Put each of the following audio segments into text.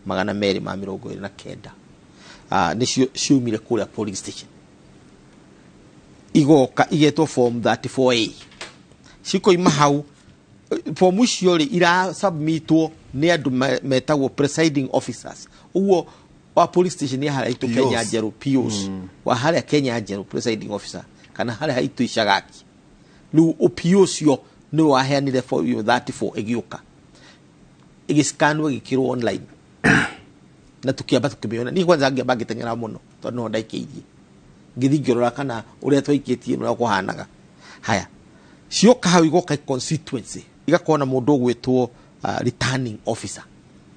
229 nĩcio ciumire kũrĩa polling station, igoka igetwo form 34A. Cikoima hau, fomu icio rĩ, irasubmitwo nĩ andũ metagwo presiding officers, ũguo wa police station ya harĩa haitũ POs. Kenya Njerũ, POs wa harĩa Kenya Njerũ, presiding officer, kana harĩa haitũ Icagaki. Rĩu PO ũcio nĩwe waheanire form ĩyo 34, ĩgĩũka ĩgĩscanwo, ĩgĩkĩrwo online na tukiamba tukĩmĩona. Niĩ kwanza ngĩamba ngĩteng'era mũno tondũ no ndaikĩirie, ngĩthiĩ ngĩrora kana ũrĩa twaikĩtie nĩ ũrĩa kũhanaga. Haya, cioka hau igoka constituency, igakorwo na mũndũ ũgwĩtwo returning officer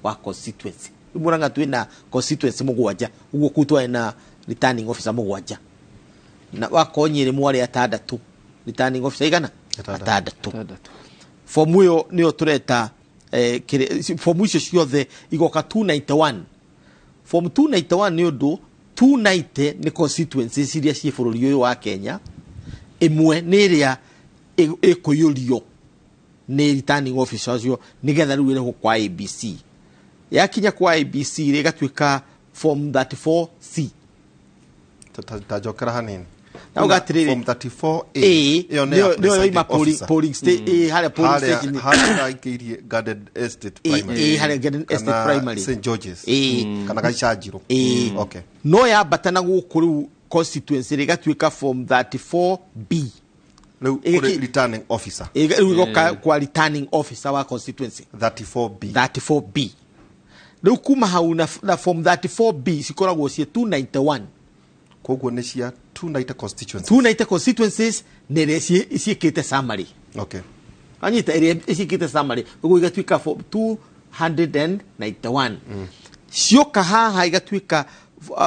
wa constituency. Rĩu mũranga twĩna constituency mũgwanja, ũguo kũu twarĩ na returning officer mũgwanja, na wakorwo Nyĩrĩ mwarĩ atandatũ, returning officer igana? Atandatũ. Atandatũ. Atandatũ. Fomu ĩyo nĩyo tũreta fomu icio ciothe igoka 291. Form 291 nĩ ũndũ 290 nĩ constituencies iria ciĩ bũrũri ũyũ wa Kenya. Ĩmwe nĩ ĩrĩa ĩkũiyũrio nĩ returning officer ũcio nĩgetha rĩu ĩrehwo kwa IEBC. Yakinya kwa IEBC rĩ, ĩgatuĩka form 34C. Ta njokera hanini. Nauga atĩrĩrĩ, Form 34A A ĩyo nĩ ya nĩyo yoima presiding polling officer. polling harĩa polling harĩa station. Harĩa ndaikĩirie Garden Estate Primary. Harĩa Garden Estate Kana Primary. St George's Ĩ. kana Gaicanjirũ. Ĩ. Okay. No yambata na gũkũ rĩu constituency rĩ, ĩgatuĩka form 34B. Rĩu kũrĩ returning officer. Rĩu ĩgoka kwa returning officer wa constituency. 34B. 34B. Rĩu kuma hau na form 34B cikoragwo ciĩ 291. Koguo nĩ cia 290 constituencies. 290 constituencies nĩ ĩrĩa ciĩkĩte summary. Anyita ĩrĩa ĩciĩkĩte summary, ũguo igatuĩka form 291. Cioka haha igatuĩka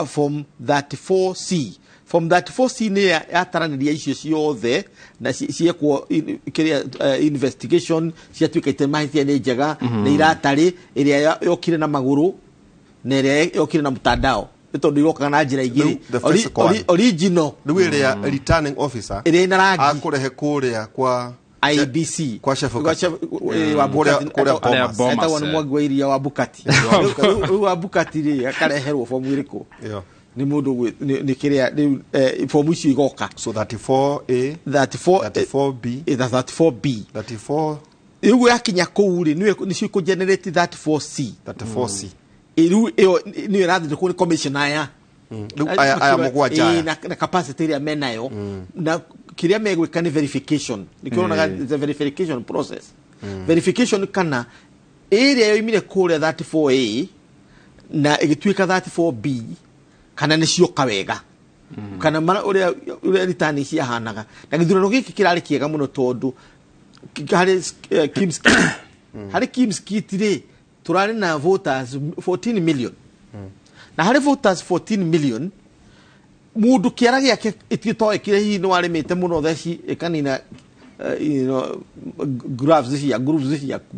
form 34C. Form 34C nĩ yataranĩria icio ciothe na ciekwo kĩrĩa investigation, ciatuĩka ite mahĩtia nĩ njega, nĩ iratarĩ ĩrĩa yokire na magũrũ na ĩrĩa yokire na mtandao, nĩ tondũ irokaga na njĩra igĩrĩ. Rĩu, the physical one. Original. Rĩu ĩrĩa returning officer ĩrĩa ĩna rangi akũrehe kũrĩa kwa IEBC kwa Chebukati. Wa Kũrĩa- Bukati. Kũrĩa Kũrĩa Bomas. Bomas, Etagwo nĩ Mwangi wa Iria wa Bukati. Rĩu wa Bukati rĩ, akareherwo fomu ĩrĩkũ? Ĩyo. Nĩ mũndũ nĩ kĩrĩa rĩu fomu icio igoka. So 34A, 34 34B, 34B. 34 Rĩu yakinya kũu rĩ, nĩcio ikũ generate 34C. 34C. Rĩu ĩyo nĩyo ĩrathondekwo nĩ commissioner aya. Rĩu aya mũgwanja aya. Na capacity ĩrĩa menayo na kĩrĩa megwĩka nĩ verification. Nĩkĩo ũronaga it's a verification process, verification kana ĩrĩa yoimire kũrĩa 34A na ĩgĩtuĩka 34B kana nĩ cioka wega, kana mara ũrĩa ritani ciahanaga. Na gĩthurano gĩkĩ kĩrarĩ kĩega mũno tondũ harĩ KIEMS kit, harĩ KIEMS kit rĩ, tũrarĩ na voters 14 million, na harĩ voters 14 million mundu kĩara gĩake ĩtitoĩ hihi nĩ warĩmĩte mũno theci ĩkanina gloves cia grooves ciaku,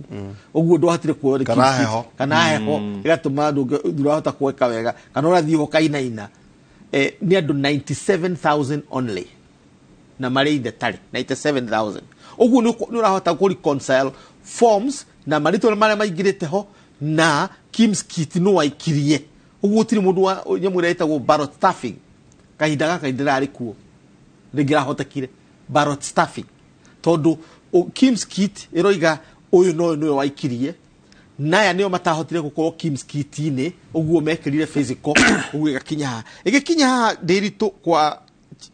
ũguo ndwahotire kuona. Kana KIEMS kit. heho. Kana heho ĩgatũma ndũrahota kuoeka wega, kana ũrathiĩ ho kainaina. Nĩ andũ 97,000 only na marĩ in the tally 97,000. Ũguo nĩ ũrahota kũ reconcile forms na marĩtwa marĩa maingĩrĩte ho na KIEMS kit no waikirie. Ũguo gũtirĩ mũndũ wa nyamũ ĩrĩa ĩtagwo ballot stuffing. Kahinda gaka ndĩrarĩ kuo rĩngĩrahotekire ballot stuffing, tondũ KIEMS kit ĩroiga ũyũ no nĩwe waikirie, naya nĩo matahotire gũkorwo KIEMS kit-inĩ, ũguo mekĩrire physical. Ũguo ĩgakinya haha, ĩgĩkinya haha ndĩritũ kwa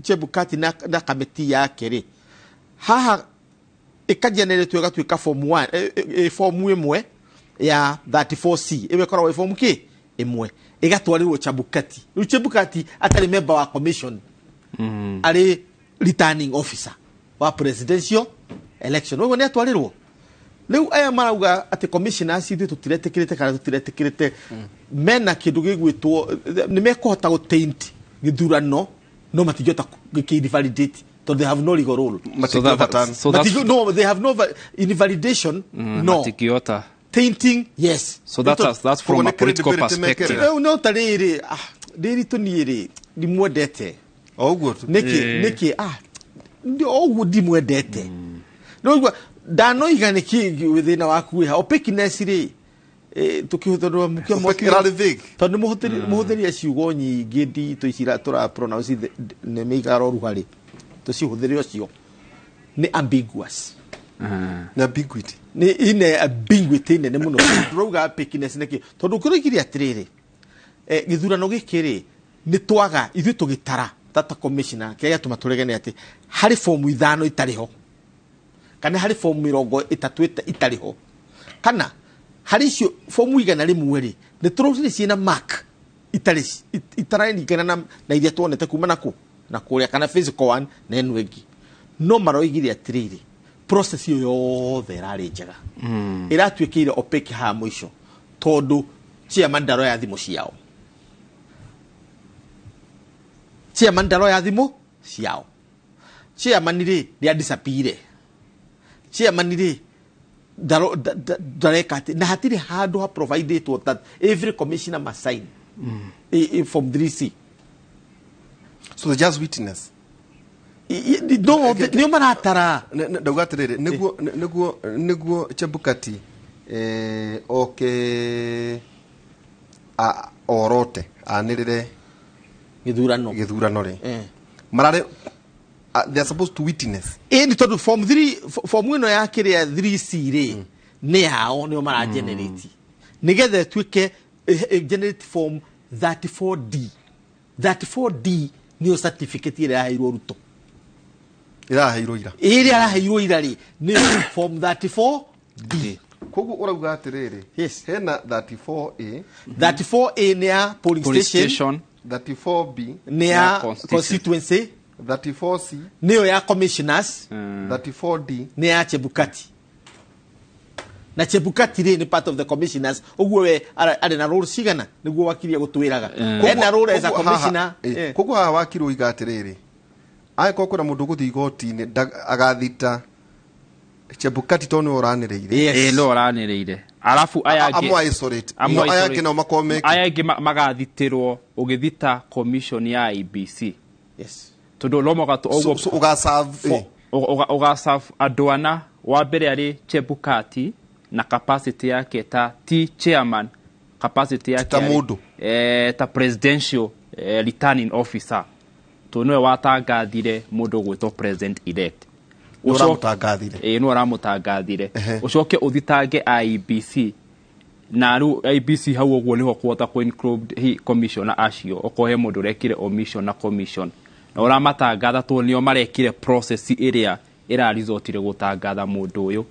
Chebukati na kamĩti yake rĩ, haha ĩkagenerate ĩgatuĩka form 1, form ĩmwe ya 34C. Ĩyo ĩkoragwo ĩ form kĩ ĩmwe, ĩgatwarĩrwo Chebukati. Rĩu Chebukati atarĩ member wa commission, arĩ returning officer wa presidential election, ũguo nĩ atwarĩrwo. Rĩu aya marauga atĩ commissioners ithuĩ tũtiretĩkĩrĩte kana tũtiretĩkĩrĩte, mena kĩndũ gĩgwĩtwo nĩ mekũhota gũtaint gĩthurano, no matingĩhota gũkĩ-invalidate tondũ they have no legal role. So so that's No, they have no invalidation, no. Matingĩhota. Tainting, yes. So that's from Koguo a nĩ political credibility perspective. mekĩrĩra. Rĩu no ta rĩrĩ, rĩrĩ tũniĩ rĩ, ndimwendete. O ũguo tu. Nĩkĩ? Nĩkĩ? O ũguo ndimwendete. Nĩũigua ndanoiga nĩkĩ thĩna waku wĩha opaqueness rĩ. Tukihũthĩrwo Opaque ĩrarĩ vague. Tondũ mũhũthĩrire ciugo nyingĩ nditũ ici tũra pronounce nĩ mĩigaro rugarĩ, tũcihũthĩre ũcio nĩ ambiguous. Nĩ ambiguity. Nĩ ine ambiguity nene mũno. Tũrauga opaqueness nĩkĩ? Tondũ kũroigire atĩrĩrĩ, gĩthurano gĩkĩ rĩ, nĩ twaga ithuĩ tũgĩtara tata commissioner, kĩrĩa gĩatũma tũregane atĩ harĩ fomu 5 itarĩ ho, kana harĩ fomu 30 itarĩ ho, kana harĩ icio fomu 100 rĩ, nĩ tũraucire ciĩna mark itarĩ itararingana na iria tuonete kuma naku na kũrĩa, kana physical one na ĩno ĩngĩ. No maroigire atĩrĩrĩ, process ĩyo yothe ĩrarĩ njega, ĩratuĩkĩire opaque haha mũico tondũ chairman ndaroya thimũ ciao, chairman ndaroya thimũ ciao, chairman rĩ nĩ adisappear, chairman rĩ ndareka atĩ, na hatirĩ handũ ha provided that every commissioner must sign form 3C. So they just witness. No, nĩo maratara. Ndauga atĩrĩrĩ, nĩguo Chebukati oke orote anĩrĩre gĩthurano, gĩthurano rĩ, mararĩ they are supposed to witness. Ĩ nĩ tondũ form 3, form ĩno ya kĩrĩa 3C rĩ, nĩ yao, nĩo mara generate nĩgetha ĩtuĩke generate form 34D. 34D nĩyo certificate ĩrĩa yaheirwo Ruto. Ĩraheirwo ira. Ĩrĩa araheirwo ira rĩ, nĩyo form 34D. Koguo ũrauga atĩrĩrĩ, Yes. hena 34A, 34A nĩ ya polling Police station, station, 34B nĩ ya constituency. Constituency, 34C nĩyo ya commissioners, 34D nĩ ya Chebukati. Na Chebukati rĩ, nĩ part of the commissioners, ũguo we arĩ na role cigana nĩguo wakiria gũtwĩraga ena role as a Koguo haha- commissioner. Koguo haha wakiri oiga atĩrĩrĩ, angĩkorwo kwĩna mũndũ ũgũthiĩ igoti-inĩ, agathita Chebukati tondũ nĩwe ũranĩrĩire. Yes. No ũranĩrĩire, arabu aya angĩ Amwe isolate. Amwe No aya isolate. angĩ nao makorwo meki. Aya angĩ magathitĩrwo ũgĩthita commission ya IEBC. Yes. Tondũ no mũhaka So ũguo ũgaserve ũgaserve andũ ana. Wa mbere arĩ Chebukati na capacity yake ta ti chairman, capacity yake Ta mũndũ. Ta presidential returning officer, tondũ nĩwe watangathire mũndũ ũgwĩtwo president elect. Nĩwe ũramũtangathire. Ĩĩ, nĩwe ũramũtangathire. Ũcoke ũthitange IEBC, na rĩu IEBC hau ũguo nĩho kũhota kũ include hi commissioner acio, okorwo he mũndũ ũrekire omission na commission na ũramatangatha tondũ nĩo marekire process ĩrĩa ĩraresortire gũtangatha mũndũ ũyũ.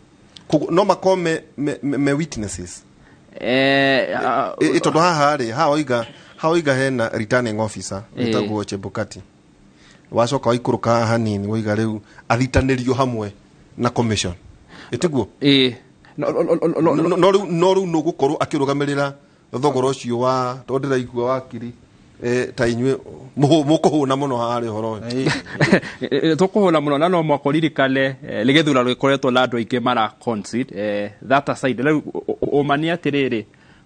Koguo no makorwo me witnesses. Tondũ haha rĩ, haha oiga hena returning officer wĩtagwo Chebukati, wacoka waikũrũka haha hanini woiga rĩu athitanĩrio hamwe na commission, ĩtiguo? Ĩĩ. No, no, no, no, no, No rĩu nũgũkorwo akĩrũgamĩrĩra thogora ũcio wa, tondũ ndĩraigua wakiri ta inyuĩ mũkũhũna mũno harĩ ũhoro ũyũ. Tũkũhũra mũno, na no mwaka ũririkane nĩ gĩthurano gĩkoretwo na andũ aingĩ mara concede. That aside, rĩu ũma nĩ atĩrĩrĩ,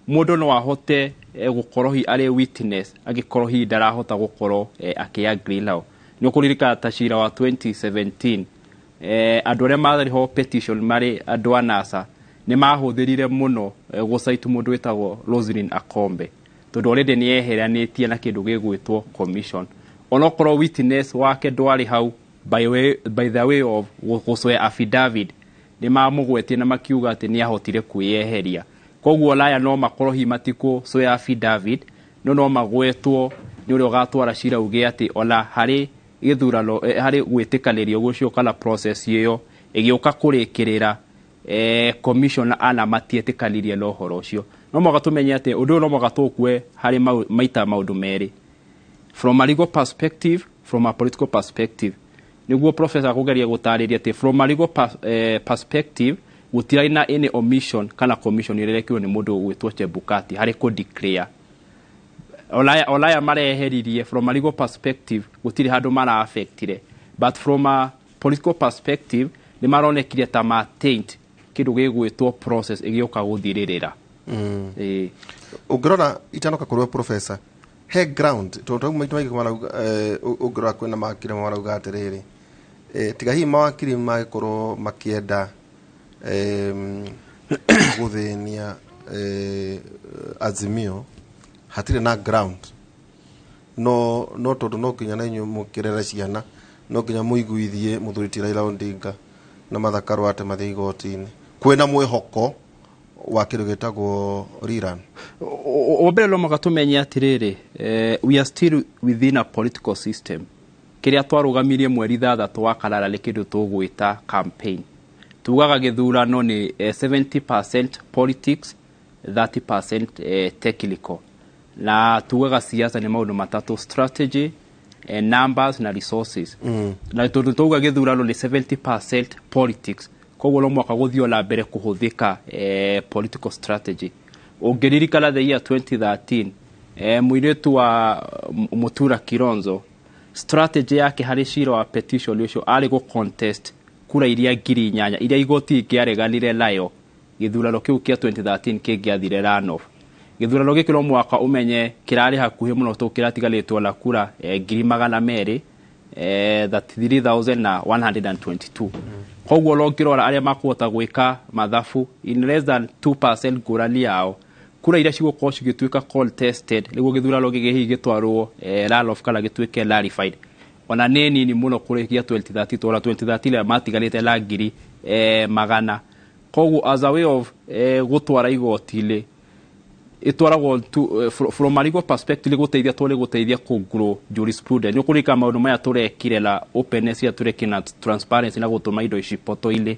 mũndũ no ahote gũkorwo hi arĩ witness angĩkorwo hihi ndarahota gũkorwo akĩ-agree nao. Nĩ ũkũririkana ta cira wa 2017, andũ arĩa marĩ ho petition marĩ andũ a NASA nĩ mahũthĩrire mũno gũcite mũndũ wĩtagwo Roselyn Akombe, tondũ already nĩ yeheranĩtie na kĩndũ gĩgwĩtwo commission, onokorwo witness wake ndwarĩ hau by the way of gũcoya affidavit, nĩ mamũgwetie na makiuga atĩ nĩ ahotire kwĩyeheria. Koguo laya no makorwo hihi matikũcoya affidavit, no magwetwo nĩ ũrĩa ũgatwara cira uge atĩ ona harĩ gĩthurano, harĩ gwĩtĩkanĩrio gũcio kana process ĩyo ĩgĩũka kũrĩkĩrĩra, commissioner ana matietĩkanirie na ũhoro ũcio. No mũhaka tũmenye atĩ ũndũ ũyũ no mũhaka tũkue harĩ maita maũndũ merĩ, from a legal perspective, from a political perspective. Nĩguo professor kũgeria gũtarĩria atĩ from a legal perspective gũtirarĩ na any omission kana commission ĩrĩa ĩrekirwo nĩ mũndũ ũgwĩtwo Chebukati harĩ kũ declare olaya mareheririe. From a legal perspective gũtirĩ handũ mara affectire, but from a political perspective nĩ maronekire ta ma taint kĩndũ gĩgwĩtwo process ĩgĩũka gũthirĩrĩra. Ĩĩ. Ũngĩrora itanoka kũrĩ we professor, he ground tondũ rĩu maita maingĩ marauga ũngĩrora kwĩna mawakiri marauga atĩrĩrĩ, tiga hihi mawakiri magĩkorwo makĩenda gũthĩnia Azimio hatirĩ na ground no no tondu no nginya na inyuĩ mũkĩrere ciana no nginya mũiguithie mũthuri ti Raila Odinga na Martha Karua atĩ mathiĩ igoti-inĩ kwĩna mwĩhoko wa kĩndũ gĩtagwo rerun. Wa mbere no mũhaka tũmenye atĩrĩrĩ, we are still within a political system. Kĩrĩa twarũgamirie mweri 6 wa Karara nĩ kĩndũ tũgwĩta campaign. Tugaga gĩthurano nĩ 70% politics, 30% technical. Na tugaga siasa nĩ maũndũ matatũ: strategy, numbers na resources. Na tondũ twauga gĩthurano nĩ 70% politics, koguo no mũhaka gũthiĩ na mbere kũhũthĩka political strategy. Ũngĩririkana the year 2013, mũirĩtu wa Mũtura Kilonzo, strategy yake harĩ cira wa petition ũcio arĩ gũ contest kura iria 8,000 iria igoti ingĩareganire nayo, gĩthurano kĩu kĩa 2013 kĩngĩathire runoff. Gĩthurano gĩkĩ no mũhaka ũmenye kĩrarĩ hakuhĩ mũno tondũ kĩratigarĩtwo na kura 200,000, 33,122. Koguo no ngĩrora arĩa makũhota gwĩka mathabu, in less than 2% ngũrani yao, kura iria cigũkorwo cigĩtuĩka contested nĩguo gĩthurano gĩkĩ hihi gĩtwarwo runoff kana gĩtuĩke nullified, ona nĩ nini mũno kũrĩkia 2013, tondũ 2013 matigarĩte na ngiri magana. Koguo as a way of gũtwara igoti-inĩ ĩtwaragwo from a legal perspective gũteithia tondũ gũteithia kũ grow jurisprudence. Nĩ ũkũririkana maũndũ maya tũrekire na openness ĩrĩa tũrekire na transparency na gũtũma indo ici poto-inĩ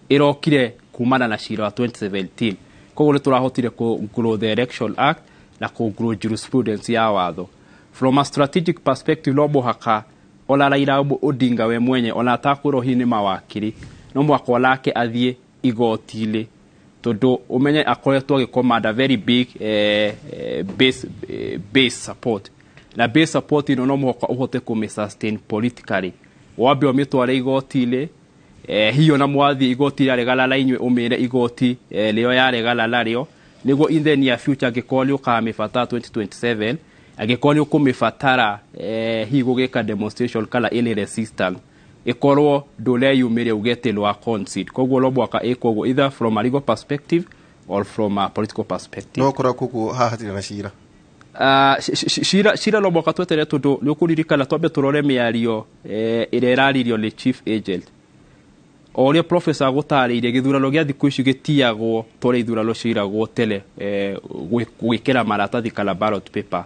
ĩrokire kumana na cira wa 2017. Koguo nĩ tũrahotire kũ grow the Election Act na kũ grow jurisprudence ya watho. From a strategic perspective, no mũhaka ona Raila Odinga we mwenye, ona atakwĩrwo hihi nĩ mawakiri, no mũhaka onake athiĩ igoti-inĩ, tondũ ũmenye akoretwo agĩcommand a very big base support, na base support ĩno no mũhaka ũhote kũmĩ sustain politically. Wambe ũmĩtware igoti-inĩ, hihi ona mwathiĩ igoti rĩaregana na inyuĩ, ũmĩre igoti rĩo yaregana narĩo, nĩguo in the near future angĩkorwo nĩ ũkamĩbatara 2027, angĩkorwo nĩ ũkũmĩbatara hihi gũgĩka demonstration kana any resistance, ĩkorwo ndũreyumĩria uge atĩ nĩ wa concede. Koguo no mũhaka ĩkwo ũguo, either from a legal perspective or from a political perspective. No korwo koguo haha hatirĩ na cira. Cira no mũhaka tweterere, tondũ nĩ ũkũririkana twambe tũrore mĩario ĩrĩa ĩraririo nĩ chief agent, o ũrĩa professor agũtarĩirie. Gĩthurano gĩa thikũ ici gĩtiagwo ta ũrĩa ithurano ciiragwo tene, gwĩkĩra maratathi kana ballot paper.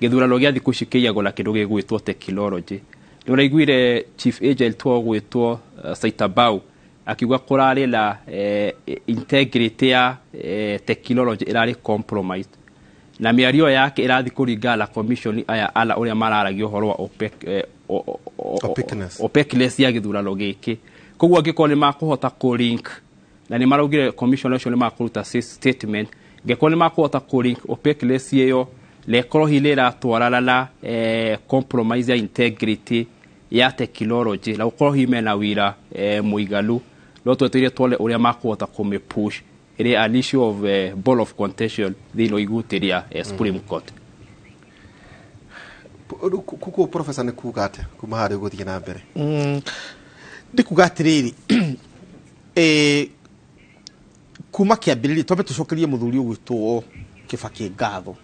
Gĩthurano gĩa thikũ ici kĩiyagwo na kĩndũ gĩgwĩtwo technology. Nĩ ũraiguire chief agent wa gwĩtwo Saitabau akiuga kũrarĩ na integrity ya technology ĩrarĩ compromised, na mĩario yake ĩrathiĩ kũringana na commission aya ana ũrĩa mararagia ũhoro wa Opaqueness. Opaqueness ya gĩthurano gĩkĩ. Koguo angĩkorwo nĩ makũhota kũ-link, na nĩ maraugire commission ũcio nĩ makũruta statement, angĩkorwo nĩ makũhota kũ-link opaqueness ĩyo na ĩkorwo hihi nĩ ĩratwarana na compromise ya integrity ya technology, na gũkorwo hihi mena wira mũiganu, no twetereire tuone ũrĩa makũhota kũmĩ push ĩrĩ an issue of ball of contention thĩinĩ wa igoti rĩa Supreme Court. Kuko professor nĩ kuga atĩa kuma harĩa gũthiĩ na mbere? Ndĩ kuga atĩrĩrĩ, kuma kĩambĩrĩria twambe tũcokerie mũthuri ũgwĩtwo Kĩbakĩ ngatho,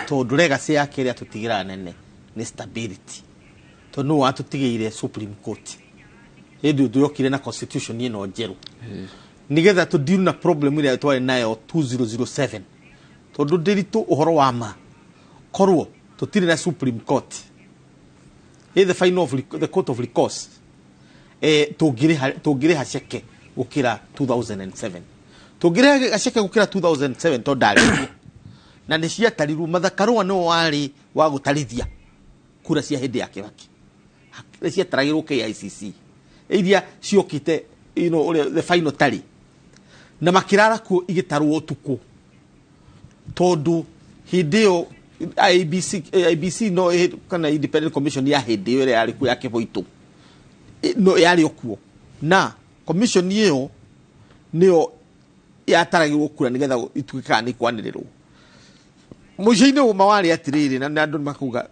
tondũ legacy yake ĩrĩa atũtigĩra nene nĩ stability, tondũ nĩwe watũtigĩire Supreme Court hĩndĩ ĩyo yokire na constitution ĩno njerũ nigetha tũ deal na problem ĩrĩa twarĩ nayo 2007, tondũ ndĩritũ ũhoro wa ma korwo tũtirĩ na Supreme Court, ĩ the final of the court of recourse, tũngĩrĩha ceke gũkĩra 2007, tũngĩrĩha gaceke gũkĩra 2007, tondũ ndarĩ na nĩ ciatarirwo. Martha Karua nĩwe warĩ wa gũtarithia kura cia hĩndĩ ya Kĩbaki, nĩ ciataragĩrwo KICC iria ciokĩte, ũrĩa the final tally, na makĩrara kuo igĩtarwo ũtukũ, tondũ hĩndĩ ĩyo IEBC, IBC no kana Independent Commission ya hĩndĩ ĩyo ĩrĩa yarĩ kuo ya Kĩboitũ, no yarĩ o kuo, na commission ĩyo nĩyo yataragĩrwo kura nĩgetha ituĩke kana nĩ ikwanĩrĩrwo. Mũico-inĩ ũma warĩ atĩrĩrĩ, na andũ makauga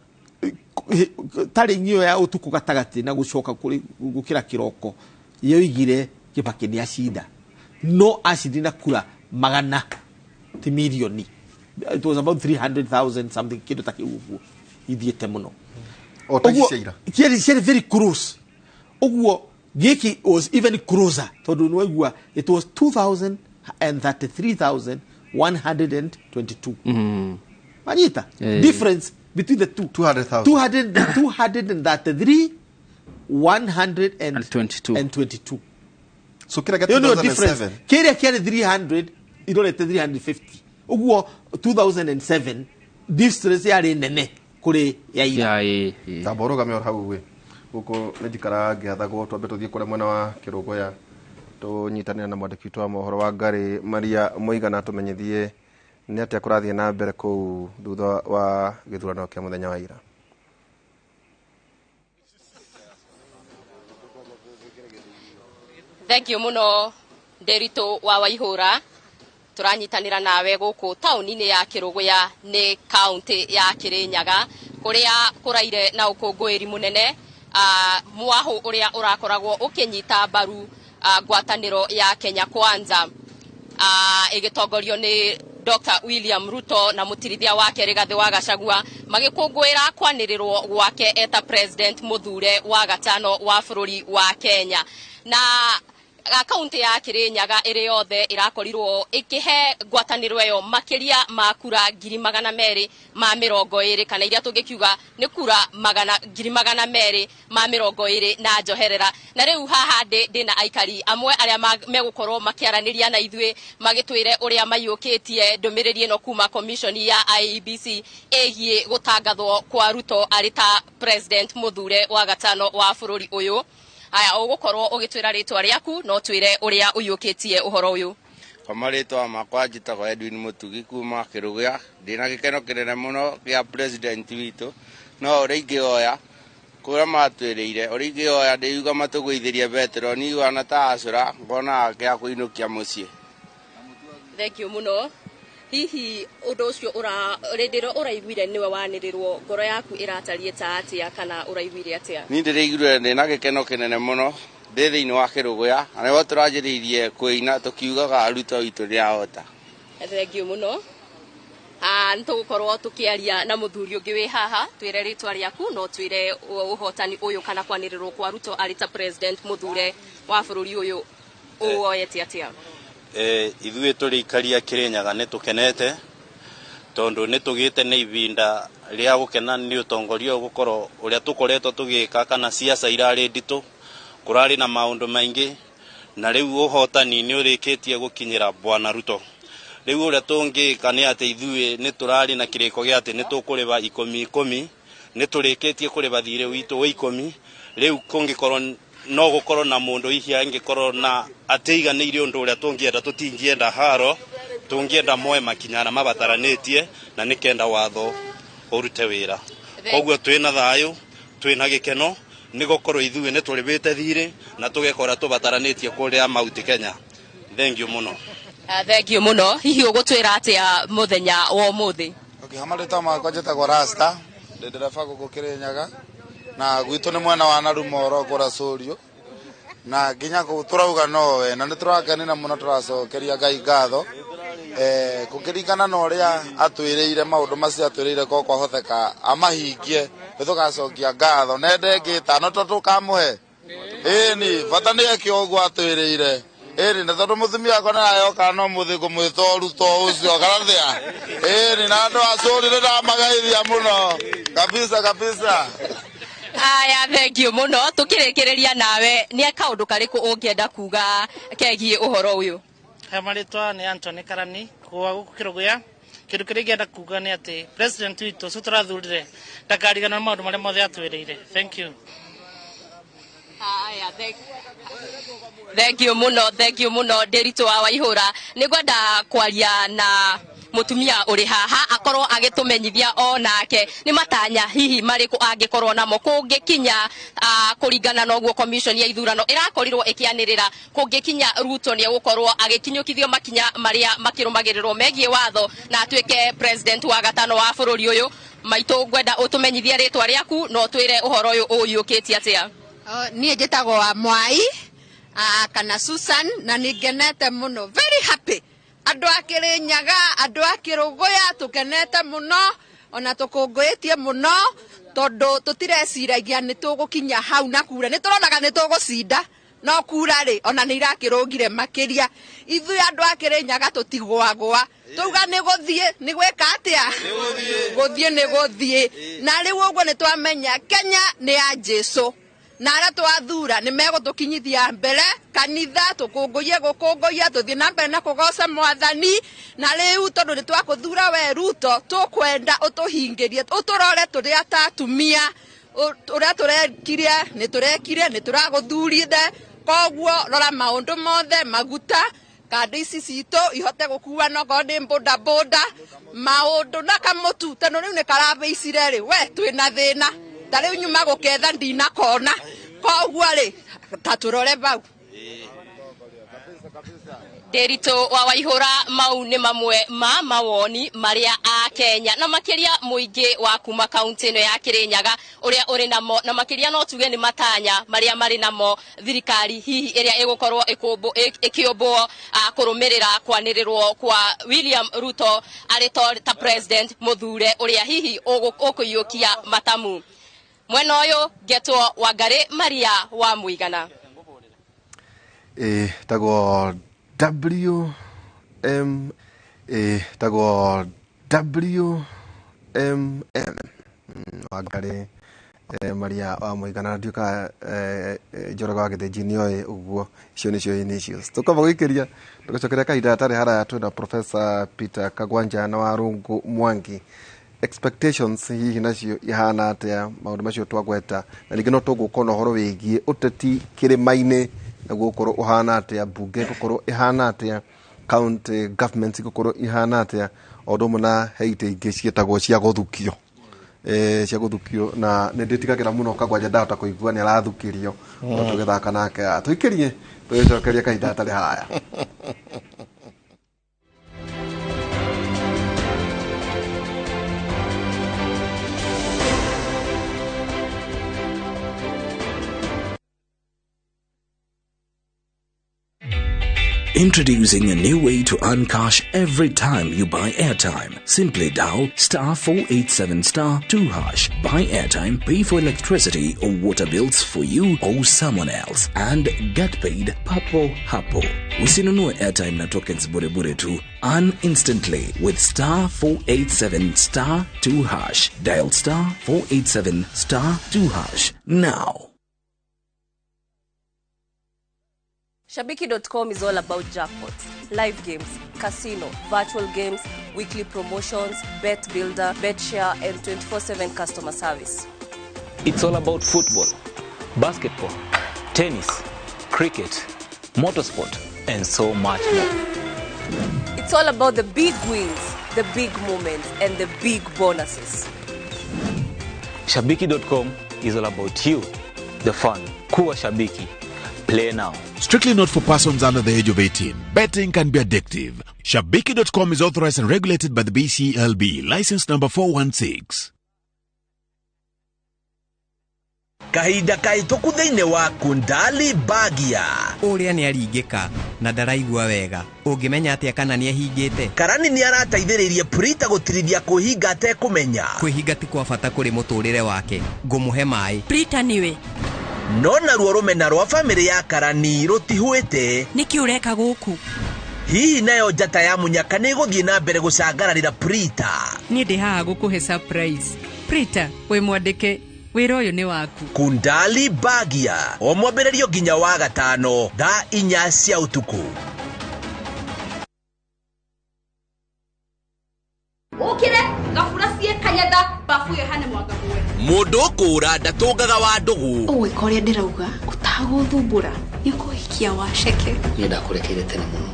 tarĩ ĩyo ya ũtukũ gatagatĩ na gũcoka kũrĩ gũkĩra kĩroko yoigire Kĩbakĩ nĩ acinda, no acindire na kura magana Ti mirioni, it was about 300,000 something, kindu ta kiu uguo ithiete muno. O ta ici cia ira. Ciarĩ ciarĩ very close uguo. Giki was even closer tondu nĩwaigua it was 2,033,122. Manyita? Difference between the two. 200,000. 200, 233 122. And 22. So kĩrĩa Ĩyo gĩa nĩyo difference. 2007. Kĩrĩa kĩarĩ 300 irorete 350 ũguo. 2007 difference yarĩ nene kũrĩ ya ira. Ya, ĩ, ĩ. Tamba ũrũgame o hau ĩ gũkũ nĩ njikaraga ngĩathagwo twambe tũthiĩ kũrĩa mwena wa Kĩrũgũya tũnyitanĩre na mwandĩki witũ wa mohoro wa Ngarĩ Maria Mũigana tũmenyithie nĩ atĩa kũrathiĩ na mbere kũu thutha wa gĩthurano kĩa mũthenya wa ira. Thank you muno, Nderitu wa Waihura. Turanyitanĩra nawe gũkũ taũni-inĩ ya Kĩrũgũya nĩ kaũntĩ ya Kĩrĩnyaga, kũrĩa kũraire na ũkũngũĩri mũnene, mwahũ ũrĩa ũrakoragwo ũkĩnyita mbaru ngwatanĩro ya Kenya Kwanza, ĩgĩtongorio nĩ Dr. William Ruto na mũtirithia wake Rigathĩ wa Gachagua, magĩkũngũĩra kwanĩrĩrwo gwake eta president mũthure wa gatano wa bũrũri wa Kenya. Na kaunti ya Kirinyaga ĩrĩ yothe ĩrakorirwo ĩkĩhe ngwatanĩro ĩyo makĩria ma kura 220,000, kana iria tũngĩkiuga nĩ kura magana 220,000 na njoherera. Na rĩu haha ndĩ na aikari amwe arĩa megũkorwo makĩaranĩria na ithuĩ, magĩtwĩre ũrĩa maiyũkĩtie ndũmĩrĩri ĩno kuma commission ya IEBC ĩgiĩ gũtangathwo kwa Ruto arĩ ta president mũthure wa gatano wa bũrũri ũyũ. Aya, ũgũkorwo ũgĩtwĩra rĩtwa rĩaku no twĩre ũrĩa ũiyũkĩtie ũhoro ũyũ. Kwa marĩtwa makwa njĩtagwo Edwin Mũtugi kuma Kĩrũgũya. Ndĩna gĩkeno kĩnene mũno gĩa president witũ, no ũrĩa ingĩhoya kũrĩa matwĩrĩire, ũrĩa ingĩhoya ndĩuga matũgũithĩrie betũrũ niĩ wana ta acũra ngona gĩa kũinũkia mũciĩ. Thank you mũno. Hihi ũndũ ũcio ũra rĩndĩ ĩrĩa ũraiguire nĩwe wanĩrĩrwo, ngoro yaku ĩratariĩ ta atĩa, kana ũraiguire atĩa? Niĩ ndĩraiguire ndĩna gĩkeno kĩnene mũno ndĩ thĩinĩ wa Kĩrũgũya, na nĩho tũranjĩrĩirie kũina tũkiugaga Ruto witũ nĩahota. Thank you mũno. Nĩ tũgũkorwo tũkĩaria na mũthuri ũngĩ wĩ haha. Twĩre rĩtwa rĩaku no twĩre ũhotani ũyũ kana kwanĩrĩrwo kwa Ruto arĩ ta president mũthure wa bũrũri ũyũ ũwoyete atĩa? Ithuĩ tũrĩ ikaria Kĩrĩnyaga nĩ tũkenete tondũ nĩ tũgĩte nĩ ibinda rĩa gũkena nĩ ũtongoria ũyũ gũkorwo ũrĩa tũkoretwo tũgĩka, kana siasa irarĩ nditũ, kũrarĩ na maũndũ maingĩ, na rĩu ũhotani nĩ ũrĩkĩtie gũkinyĩra bwana Ruto. Rĩu ũrĩa tũngĩka nĩ atĩ ithuĩ nĩ tũrarĩ na kĩrĩko gĩa atĩ nĩ tũkũrĩba ikũmi ikũmi, nĩ tũrĩkĩtie kũrĩba thirĩ witũ wa ikũmi. Rĩu kũngĩkorwo no gũkorwo na mũndũ hihi angĩkorwo na atĩiganĩire ũndũ ũrĩa tũngĩenda, tũtingĩenda haro, tũngĩenda moe makinya na mabataranĩtie na nĩkenda watho ũrute wĩra. Koguo twĩna thayũ, twĩna gĩkeno nĩ gũkorwo ithuĩ nĩ tũrĩbĩte thirĩ na tũgekora tũbataranĩtie kũrĩa Mount Kenya. Thank you mũno. Thank you mũno. Hihi ũgũtwĩra atĩa mũthenya wa ũmũthĩ? Okay, marĩtwa makwa njĩtagwo Rasta, ndĩ ndereba gũkũ Kĩrĩnyaga, na gwitũ nĩ mwena wa Narumoro kũrĩa Cũriũ, na nginya kũu tũrauga nowe, na nĩ tũrakenera mũno, tũracokeria Ngai ngatho kũkĩringana na ũrĩa atwĩrĩire maũndũ macio atwĩrĩire, ko kwahoteka amahingie nĩ tũgacokia ngatho nende ĩngĩ ĩtano to tũkamũhe ĩni bata nĩ eke ũguo atwĩrĩire ĩni, na tondũ mũtumia wakwa nĩarayoka no mũthĩ ngũmwĩta Ruto ũcio karathĩa ĩni, na andũ a Cũri nĩ ndamagaithia mũno kabisa kabisa. Aya, thank you mũno. Tũkĩrĩkĩrĩria nawe, nĩ kaũndũ karĩkũ ũngĩenda kuga kegiĩ ũhoro ũyũ? He marĩtwa nĩ Anthony Karani kuwa gũkũ Kĩrũgũya. Kĩndũ kĩrĩa ingĩenda kuga nĩ atĩ president witũ ũcio tũrathurire ndakariganĩrwo nĩ maũndũ marĩa mothe atwĩrĩire. Thank you. Aya, thank you mũno, thank you mũno, Nderitu wa Waihũra. Nĩ ngwenda kwaria na mũtumia ũrĩ haha akorwo agĩtũmenyithia o nake nĩ matanya hihi marĩkũ angĩkorwo namo kũngĩkinya, kũringana na ũguo commission ya ithurano ĩrakorirwo ĩkĩanĩrĩra, kũngĩkinya Ruto nĩ egũkorwo agĩkinyũkithio makinya marĩa makĩrũmagĩrĩrwo megiĩ watho na atuĩke president wa gatano wa bũrũri ũyũ. Maitũ, ngwenda ũtũmenyithie rĩtwa rĩaku no twĩre ũhoro ũyũ ũiyũkĩtie atĩa. Niĩ njĩtagwo wa Mwai, kana Susan, na nĩ ngenete mũno, very happy. Andũ a Kĩrĩnyaga, andũ a Kĩrũgũya tũkenete mũno ona tũkũngũĩtie mũno tondũ tũtireciragia nĩ tũgũkinya hau na kura nĩ tũronaga nĩ tũgũcinda no kura rĩ ona nĩ irakĩrũngire makĩria. Ithuĩ andũ a Kĩrĩnyaga tũtigũagũa, tuga nĩ gũthiĩ nĩ gwĩka atĩa, gũthiĩ nĩ gũthiĩ. Na rĩu ũguo nĩ twamenya Kenya nĩ ya Jesũ na arĩa twathura nĩ megũtũkinyithia mbere kanitha, tũkũngũiye gũkũngũiya, tũthiĩ na mbere na kũgoca mwathani. Na rĩu tondũ nĩ twakũthura we Ruto, tũkwenda ũtũhingĩrie, ũtũrore tũrĩ ta atumia, ũrĩa tũrekire nĩ tũrekire, nĩ tũragũthurire. Koguo rora maũndũ mothe, maguta kandi ici citũ ihote gũkua nokorwo nĩ boda boda, maũndũ na kamũtu tondũ rĩu nĩ karabĩicire rĩ, we twĩna thĩna ta rĩu nyuma gũketha ndinakona, koguo rĩ ta tũrore bau. Nderitu wa Waihura, mau nĩ mamwe ma mawoni marĩa a Kenya na makĩria mũingĩ wa kuma kaunti ĩno ya Kĩrĩnyaga ũrĩa ũrĩ namo, na makĩria no tuge nĩ matanya marĩa marĩ namo thirikari hihi ĩrĩa ĩgũkorwo ĩkĩũmbwo kũrũmĩrĩra kwanĩrĩrwo kwa William Ruto arĩ ta president mũthure ũrĩa hihi ũkũiyũkia matamu. Mwena ũyũ ngetwo Wangari Maria wa Mũigana. Tagwo W M tagwo W M M Wangari Maria wa Mũigana. Ndiũka Njoroge wa Gĩthĩnji nĩoĩ ũguo, icio nĩcio initials. Tũkamba gũikĩria tũgacokeria kahinda gatarĩ haraya twĩna Professor Peter Kagwanja na Warũngũ Mwangi. Expectations hihi nacio ihana atĩa maũndũ macio twagweta, na ningĩ no tũgũkorwo na ũhoro wĩgiĩ ũteti kĩrĩma-inĩ naguo gũkorwo ũhana atĩa, mbunge gũkorwo ĩhana atĩa, county governments gũkorwo ihana atĩa, o ũndũ ũmwe na he itĩ ingĩ ciĩtagwo cia gũthukio, cia gũthukio, na nĩ ndĩtigagĩra mũno Kagwanja ndahota kũigua nĩ arathukĩrio no tũgĩthaka nake. Tũikĩrie tũgĩcokeria kahinda gatarĩ haraya. Introducing a new way to earn cash every time you buy airtime. Simply dial star 487 star 2 hash. Buy airtime, pay for electricity or water bills for you or someone else, and get paid papo hapo. Usinunue airtime na tokens bure bure tu. Earn instantly with star 487 star 2 hash. Dial star 487 star 2 hash now. Shabiki.com is all about jackpots, live games, casino, virtual games, weekly promotions, bet builder, bet share, and 24/7 customer service. It's all about football, basketball, tennis, cricket, motorsport, and so much more. It's all about the big wins, the big moments, and the big bonuses. Shabiki.com is all about you, the fun. Kuwa Shabiki. Play now. Strictly not for persons under the age of 18. Betting can be addictive. Shabiki.com is authorized and regulated by the BCLB. License number 416. Kahinda kahĩtũku thĩinĩ wa Kundali Bagia. Ũrĩa nĩ aringĩka na ndaraigua wega, ũngĩmenya atĩa kana nĩ ahingĩte? Karani nĩ arateithĩrĩirie Prita gũtirithia kwĩhinga atekũmenya. Kwĩhinga ti kwa bata kũrĩ mũtũrĩre wake. Ngũmũhe maĩ. Prita nĩwe. No naruo rũmena rwa bamĩrĩ ya Karani rũtihuĩte. Nĩkĩ ũreka gũkũ? Hihi nayo njata ya mũnyaka nĩ ĩgũthiĩ na mbere gũcangararĩra Prita? Niĩ ndĩ haha gũkũhe surprise. Prita, wĩ mwandĩke, wĩra ũyũ nĩ waku. Kundali Bagia, o mwambĩrĩrio nginya wa gatano thaa 4 cia ũtukũ. Ũkĩre ngabura cie kanyatha bafu yo hane mwanga muwe. Mũndũ kũra ndatũngaga wa ndũgũ. Ũgwĩka ũrĩa ndĩrauga ũtagũthumbũra nĩ ũkũhikia waceke. Niĩ ndakũrekeire tene mũno.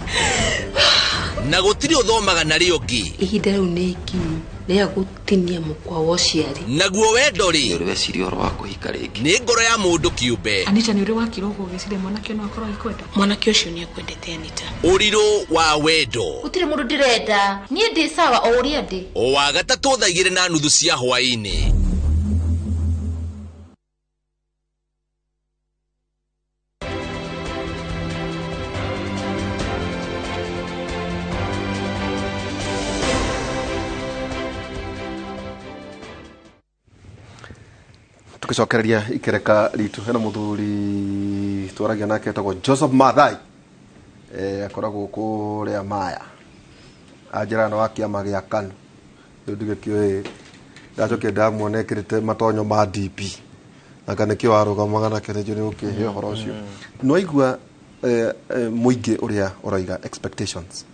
Na gũtirĩ ũthomaga narĩo ũngĩ. Ihinda rĩu nĩ ikinyu rĩa gũtinia mũkwa wa ũciari. Naguo wendo rĩ, nĩ ũrĩ weciria ũhoro wa kũhika rĩngĩ? Nĩ ngoro ya mũndũ kĩũmbe. Anita, nĩ ũrĩ wakira ũguo ũgĩciria mwanake no akorwo agĩkwenda? Mwanake ũcio nĩ akwendete Anita. Ũrirũ wa wendo. Gũtirĩ mũndũ ndĩrenda, niĩ ndĩ sawa o ũrĩa ndĩ. O wa gatatũ thaa 2:30 cia hwaĩ-inĩ. Tugicokereria ikereka ritu hena muthuri twaragia nake etagwo Joseph Mathai, akoragwo kuria Maya, anjĩra na wa kĩama gĩa KANU. Rĩu ndigĩkĩũĩ, ndacokia ndamuona ekĩrĩte matonyo ma DP na kana nĩkĩo warũgamaga nake, nĩnjũĩ nĩ ũkĩhe ũhoro ũcio. Nĩwaigua mũingĩ ũrĩa ũroiga expectations.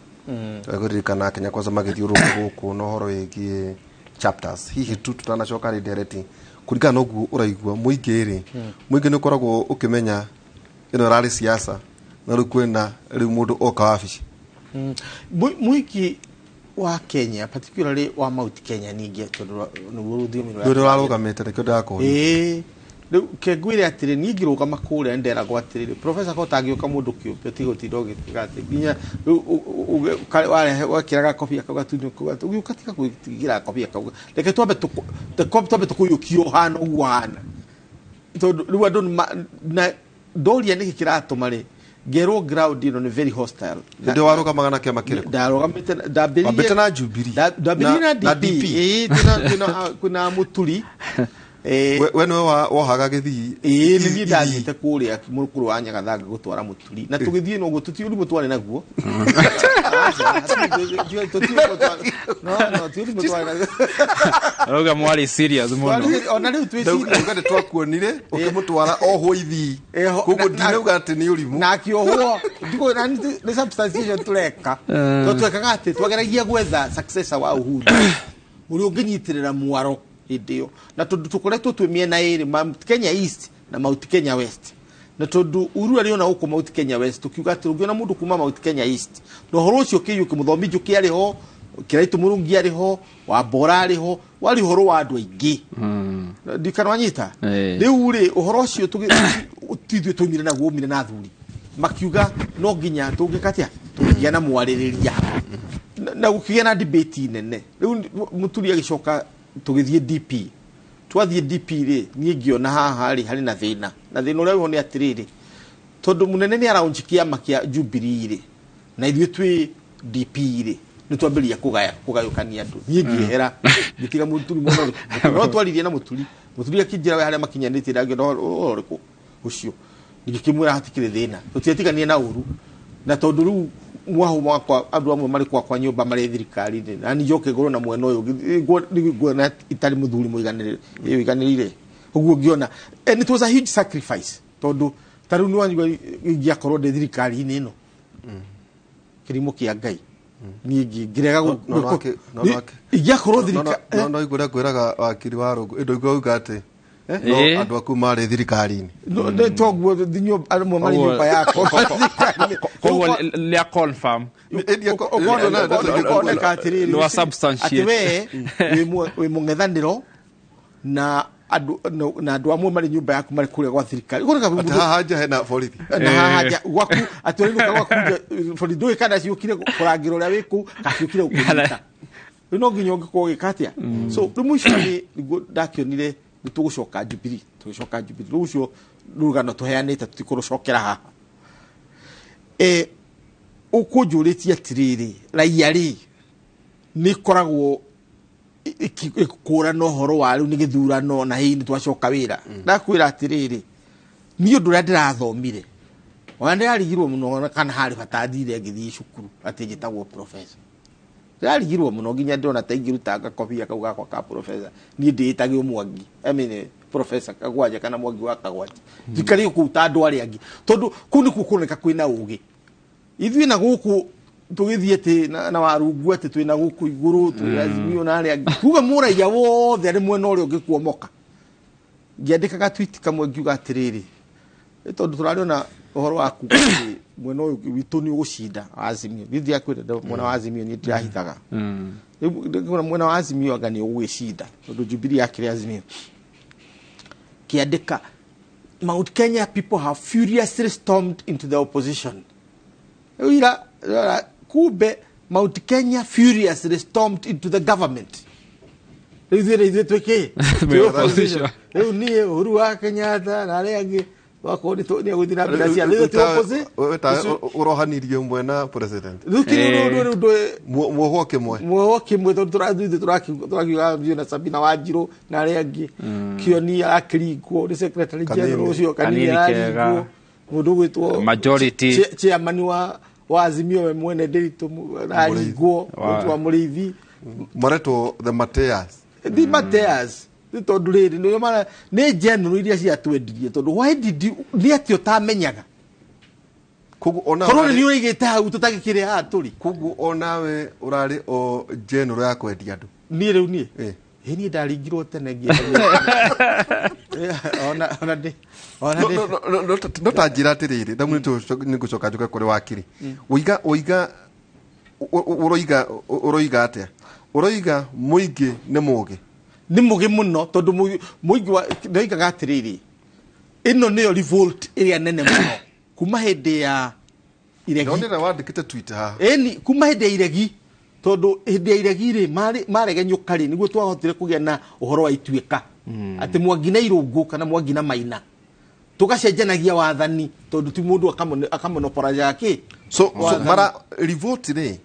Kũririkana Kenya Kwanza magĩthiũrũrũka gũkũ na ũhoro wĩgiĩ chapters. Hihi tu tutanacoka rĩ ndereti, kũringana na ũguo ũraigua mũingĩ rĩ, mũingĩ nĩ ũkoragwo ũkĩmenya ĩno ĩrarĩ siasa na rĩu kwĩna rĩu mũndũ oka wabici? Mũingĩ wa Kenya, particularly wa Mount Kenya, ningĩ tondũ nĩguo rũthiomi rwa Rĩu rũrarũgamĩte, nĩkĩo ndĩrakũria. Ĩĩ, rĩu ke ngwĩre atĩrĩ, niĩ ngĩrũgama kũrĩa nderagwo atĩrĩrĩ, professor, ko tangĩũka mũndũ kĩũmbe tiga gũtinda ũgĩtiga atĩ nginya rĩu warehe wekĩra gakobia kau gatunyo kau, ũgĩũka tiga gwĩtigĩra gakobia kau, reke twambe tũkũiyũkie ũhana ũguo ũhana, tondũ rĩu andũ na ndoria nĩkĩ kĩratũma rĩ ngerwo ground ĩno nĩ very hostile. Hĩndĩ ĩyo warũgamaga na kĩama kĩrĩkũ? Ndarũgamĩte, ndambĩrĩirie Wambĩte na Jubilee? Ndambĩrĩirie na Na DP. DP. Ĩĩ, kwĩna Mũturi. We nĩwe wohaga gĩthii? Ĩĩ, nĩ niĩ ndathiĩte kũrĩa mũkũrũ wa Nyagathanga gũtwara Mũturi, na tũgĩthiĩ noguo tũtiũĩ ũrimũ twarĩ naguo. No, ti ũrimũ twarĩ naguo. Arauga mwarĩ serious mũno. Ona rĩu twĩ serious. Ndauga nĩ twakuonire ũkĩmũtwara ohwo ithii, koguo ndinauga atĩ nĩ ũrimũ. Na akĩohwo. Na nĩ substantiation tũreka, tondũ twekaga atĩ twageragia gwetha successor wa Uhuru ũrĩa ũngĩnyitĩrĩra mwaro hĩndĩ ĩyo, na tondũ tũkoretwo twĩ mĩena ĩrĩ, Mount Kenya East na Mount Kenya West, na tondũ Uhuru arĩ ona gũkũ Mount Kenya West, tũkiuga atĩ ũngĩona mũndũ kuma Mount Kenya East na ũhoro ũcio ũkĩiyũki, Mũthomi Njũkĩ arĩ ho, Kĩraitũ Mũrungi arĩ ho, Wambora arĩ ho, warĩ ũhoro wa andũ aingĩ, ndikana wanyita. Rĩu rĩ, ũhoro ũcio ti ithuĩ twaumire naguo, umire na athuri makiuga no nginya tũngĩka atĩa, tũngĩgĩa na mwarĩrĩria na gũkĩgĩa na debate nene. Rĩu Mũturi agĩcoka tũgĩthiĩ DP. Twathiĩ DP rĩ, niĩ ngĩona haha rĩ harĩ na thĩna, na thĩna ũrĩa wĩho nĩ atĩrĩrĩ, tondũ mũnene nĩ araunch kĩama kĩa Jubilee rĩ, na ithuĩ twĩ DP rĩ, nĩ twambĩrĩria kũgayũkania andũ. Niĩ ngĩehera, ngĩtiga Mũturi mũno ũrĩkũ, no twaririe na Mũturi, Mũturi akĩnjĩra we harĩa makinyanĩtie, ndangĩona ũhoro ũrĩkũ ũcio, ngĩkĩmwĩra hatikĩrĩ thĩna, tũtiatiganie na ũru, na tondũ rĩu mwahu wakwa andũ amwe marĩ kwakwa nyũmba marĩ thirikari-inĩ, na niĩ njoke ngorwo na mwena ũyũ nguona itarĩ mũthuri mũiganĩrĩire ũguo ngĩona, and it was a huge sacrifice, tondũ ta rĩu nĩwanyua ingĩakorwo ndĩ thirikari-inĩ ĩno, kĩrimũ kĩa Ngai, niĩ ngĩrega ingĩakorwo thirikari. No igua ũrĩa ngwĩraga wakiri wa Rũngũ, ĩndũ igua uga atĩ no andũ aku marĩ thirikari-inĩ. Toguo amwe marĩ nyũmba yakwa. Koguo rĩa confirm. Ũkoneka atĩrĩrĩ, Nĩ wa substantiate. atĩ we wĩ mũng'ethanĩro na andũ amwe marĩ nyũmba yaku marĩ kũrĩa gwa thirikari. Ũkoneka Atĩ haha nja hena borithi. Na haha nja gwaku, atĩ ũrĩnũka gwaku nja borithi, ndũĩ kana ciũkire kũrangĩra ũrĩa wĩ kũu, kana ciũkire gũkũnyita. Rĩu no nginya ũngĩkorwo ũgĩka atĩa. So rĩu mũico nĩguo ndakĩonire nĩ tũgũcoka Jubilee, tũgĩcoka Jubilee. Rĩu ũcio rũgano tũheanĩte tũtikũrũcokera haha. Ũkũnjũrĩtie atĩrĩrĩ, raia rĩ nĩ ĩkoragwo ĩkũrana ũhoro wa rĩu nĩ gĩthurano na hihi nĩ twacoka wĩra. Ndakwĩra atĩrĩrĩ, niĩ ũndũ ũrĩa ndĩrathomire, ona ndĩrarigirwo mũno kana harĩ bata thire ngĩthiĩ cukuru atĩ njĩtagwo professor. Ndĩrarigirwo mũno nginya ndĩrona ta ingĩruta gakobia kau gakwa ka professor, niĩ ndĩĩtage Mwangi, I mean professor Kagwanja kana Mwangi wa Kagwanja, njikare kũu ta andũ arĩa angĩ, tondũ kũu nĩkuo kũroneka kwĩna ũgĩ. Ithuĩ na gũkũ tũgĩthiĩ atĩ na warungu atĩ twĩna gũkũ igũrũ, twĩ Azimio na arĩa angĩ, kuga mũraiya wothe arĩ mwena ũrĩa ũngĩ kuomoka. Ngĩandĩka gatweet kamwe ngiuga atĩrĩrĩ, tondũ tũrarĩ ũhoro wa kuga atĩ mwena ũyũ witũ nĩ ũgũcinda Azimio, niĩ ndiakwĩra mwena wa Azimio, niĩ ndirahithaga. Rĩu mwena wa Azimio anga nĩ ũgũgĩcinda tondũ Jubilee yakĩrĩ Azimio. Kĩandĩka, Mount Kenya people have furiously stormed into the opposition. Rĩu ira kumbe Mount Kenya furiously stormed into the government. Rĩu ithuĩ twĩ kĩ? Twĩ opposition. Rĩu niĩ Uhuru wa Kenyatta na arĩa angĩ Wakorwo nĩ egũthiĩ na mbere na ciathĩ. Rĩu ti opposite. Wewe ta ũrohanirie ũmwe na president. Rĩu kĩrĩ rĩu rĩu ndũ Muohwo kĩmwe. Muohwo kĩmwe tondũ tũrathiĩ tũrakiuga biũ na Sabina Wanjirũ na arĩa angĩ. Kĩoni arakĩringwo nĩ secretary general ũcio Kanini Kanini kega. araringwo mũndũ ũgwĩtwo Majority. Chairman wa Azimio we mwene Ndiritu araringwo wa Mũrĩithi. Maretwo the Mateas. The Mateas. Nĩ tondũ rĩrĩ nĩ mara nĩ general iria ciatwendirie tondũ why did you nĩ atĩ ũtamenyaga. Koguo ona Korwo nĩ ũrĩgĩte hau tũtagĩkĩrĩ haha tũrĩ. Koguo onawe ũrarĩ o general ya kwendia andũ. Niĩ rĩu niĩ ĩ niĩ ndaringirwo tene ngĩenda. Ona ndĩ ona ndĩ No ta njĩra atĩrĩrĩ ndamu nĩ ngũcoka njoke kũrĩ wakiri. Ũiga ũiga ũroiga ũroiga atĩa? Ũroiga mũingĩ nĩ mũgĩ. Nĩ mũgĩ mũno tondũ mũingĩ wa ndoigaga atĩrĩrĩ ĩno nĩyo revolt ĩrĩa nene mũno kuma hĩndĩ ya iregi. Ndonire wandĩkĩte tweet haha. Ĩni kuma hĩndĩ ya iregi tondũ hĩndĩ ya iregi rĩ maregenyũka rĩ nĩguo twahotire kũgĩa na ũhoro wa ituĩka atĩ Mwangi na Irũngũ kana Mwangi na Maina tũgacenjanagia wathani tondũ ti mũndũ akamonoporaja kĩ. So mara revolt rĩ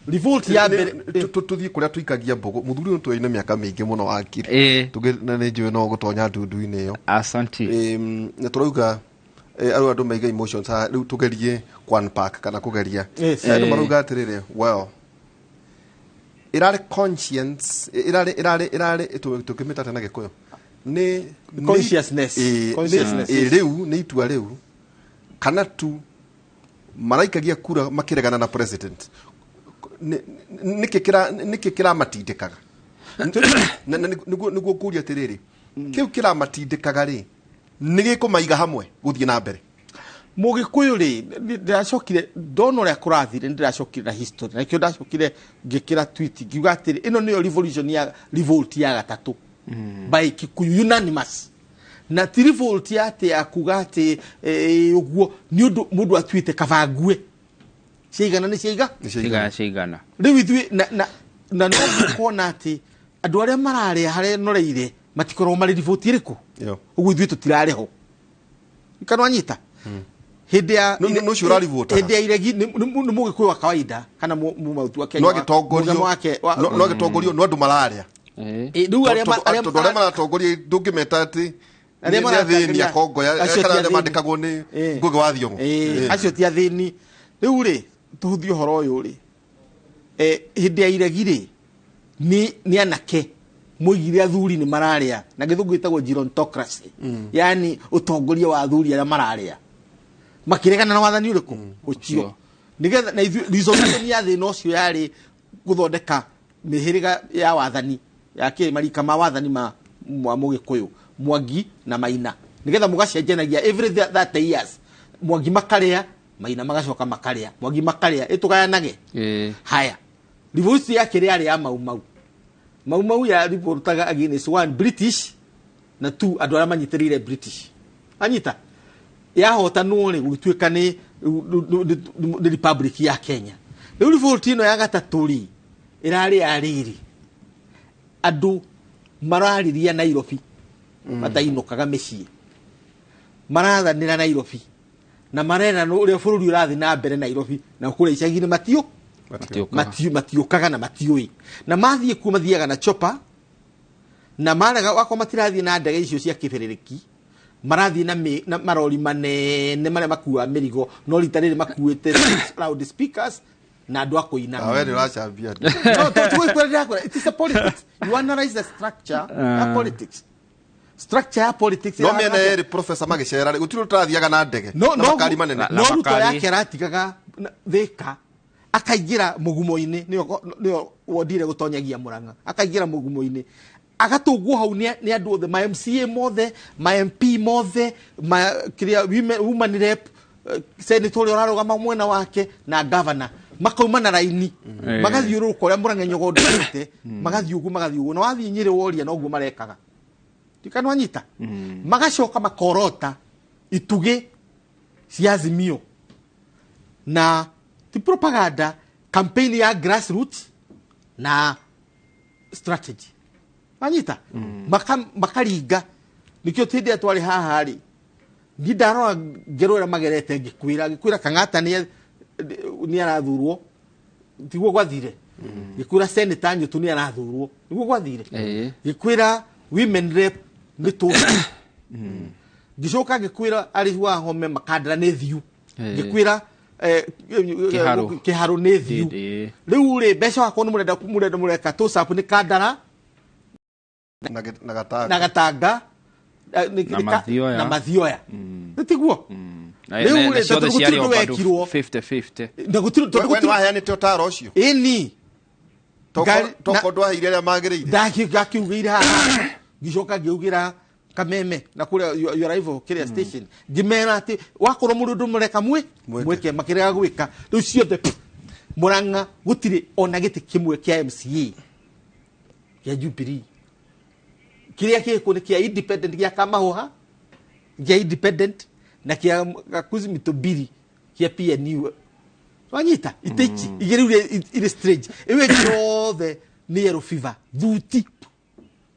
revolt ya mbere tuthiĩ kũrĩa tũikagia mbũgũ mũthuri ũyũ tũrĩ na mĩaka mĩingĩ mũno wakiri na nĩ njũĩ no gũtonya ndundu-inĩ ĩyo. Asante. Na tũrauga arĩa andũ maiga emotions haha rĩu tũgerie ku-unpack kana kũgeria. Andũ marauga atĩrĩrĩ well irarĩ conscience irarĩ irarĩ irarĩ tũkĩmĩta atĩa na Gĩkũyũ nĩ consciousness. Rĩu nĩ itua rĩu kana tu maraikagia kura makiregana na president nĩkĩ kĩramatindĩkaga nĩguo ngũria atĩrĩrĩ kĩu kĩramatindĩkaga rĩ nĩ gĩkũmaiga hamwe gũthiĩ na mbere. Mũgĩkũyũ rĩ ndĩracokire ndona ũrĩa kũrathire nĩndĩracokire na history na nĩkĩo ndacokire ngĩkĩra tweet ngiuga atĩrĩ ĩno nĩyo revolution ya revolt ya gatatũ by Kikuyu unanimous na ti revolt ya atĩ ya kuga atĩ ũguo nĩ ũndũ mũndũ atuĩte kabangue ciaigana nĩ ciaiga ciaigana rĩu ithuĩ na no ũkona atĩ andũ arĩa mararĩa harĩa noreire matikoragwo marĩ revolt ĩrĩkũ ũguo ithuĩ tũtirarĩ ho kana wanyita hĩndĩ ya hĩndĩ ya iregi nĩ mũgĩkũyũ wa kawaida kana mũmautu wa Kenya no agĩtongorio no andũ mararĩa rĩu arĩa maratongoria ndũngĩmeta atĩ arĩa marathĩni akongoya kana arĩa mandĩkagwo nĩ Ngugi wa Thiong'o acio ti athĩni. Rĩu rĩ tũhũthie ũhoro ũyũ rĩ hĩndĩ ya iregi rĩ nĩ anake moigire athuri nĩ mararĩa na gĩthũngũ gĩtagwo gerontocracy yani ũtongoria wa athuri arĩa mararĩa makiregana na wathani ũrĩkũ ũcio nĩgetha na resolution ya thĩna ũcio yarĩ gũthondeka mĩhĩrĩga ya wathani ya kĩ marika ma wathani ma Mũgĩkũyũ Mwangi na Maina nĩgetha mũgacenjanagia every 30 years Mwangi makarĩa Maina magacoka makarĩa Mwangi makarĩa ĩtũgayanage. Haya revolt ya kĩrĩa yarĩ ya Mau Mau Mau Mau ya revoltaga against one British na two andũ arĩa manyitĩrĩire British anyita yahotanwo rĩ gũgĩtuĩka nĩ Republic ya Kenya. Rĩu revolt ĩno ya gatatũ rĩ ĩrarĩ ya rĩrĩ andũ mararĩria Nairobi matainũkaga mĩciĩ marathanĩra Nairobi na marera ũrĩa bũrũri ũrathiĩ na mbere Nairobi na kũrĩa icagi-inĩ matiũkaga na matiũĩ na mathiĩ kuo mathiaga na chopa na marega wakwa matirathiĩ na ndege icio cia kĩbĩrĩrĩki marathiĩ na marori manene marĩa makuaga mĩrigo no rita rĩrĩ makuĩte loud speakers na andũ a kũina. We nĩ ũracambia. No, tũgũkwĩra it is a politics. You analyze the structure ya politics. Structure ya politics. No mĩena yerĩ professor magĩcera rĩ gũtirĩ ũtarathiaga na ndege na makari manene. No Ruto yake aratigaga Thika akaingĩra mũgumo-inĩ nĩyo wondire gũtonyagia Murang'a akaingĩra mũgumo-inĩ agatũngwo hau nĩ andũ othe ma MCA mothe ma MP mothe ma kĩrĩa woman rep senator ũrĩa ũrarũgama mwena wake na governor makauma na raini magathiũrũrũka ũrĩa Murang'a nyogondete magathiĩ ũguo magathiĩ ũguo na wathiĩ Nyĩrĩ woria noguo marekaga tikana wanyita magacoka makorota itugĩ cia Azimio na ti propaganda campaign ya grassroots na strategy wanyita makaringa nikio tinde twari haha ri Ni ndarora ngero ĩrĩa magerete ngĩkwĩra Kang'ata nĩ arathurwo tiguo gwathire. Ngĩkwĩra Senator Nyutu nĩ arathurwo nĩguo gwathire. Ngĩkwĩra women rep nĩ tũ. Ngĩcoka ngĩkwĩra arĩhi wa home makandara nĩ thiu. Ngĩkwĩra Kĩharũ nĩ thiu. Rĩu rĩ mbeca wakwa nĩ mũrenda mũreka tũcapu nĩ Kandara na Gatanga na Mathioya. Nĩ tiguo? Rĩu rĩ tondũ gũtirĩ ũndũ wekirwo 50-50. Na gũtirĩ tondũ gũtirĩ waheanĩte ũtaro ũcio. Ĩni. Toko ndwaheire arĩa magĩrĩire. Ndakiugĩire haha. Ngĩcoka ngĩugĩra Kameme na kũrĩa your rival kĩrĩa station. Ngĩmera atĩ wakorwo mũndũ ũndũ mũreka mwĩke makĩrega gwĩka. Rĩu ciothe Murang'a gũtirĩ ona gĩtĩ kĩmwe kĩa MCA kĩa Jubilee. Kĩrĩa gĩkũ nĩ kĩa independent gĩa Kamahũha, kĩa independent na kĩa Gakuzi Mitobiri kĩa PNU. Wanyita itĩ ici igĩrĩ iria irĩ strange. Ĩyo ĩngĩ yothe nĩ yellow fever thuti.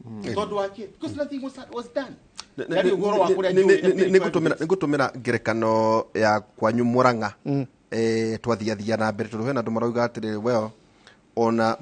Tondũ wa kĩ? Because nothing was done. Nĩngũtũmĩra ngerekano ya kwanyu Murang'a. Twathiathia na mbere tondũ hena andũ marauga atĩrĩrĩ, well, ona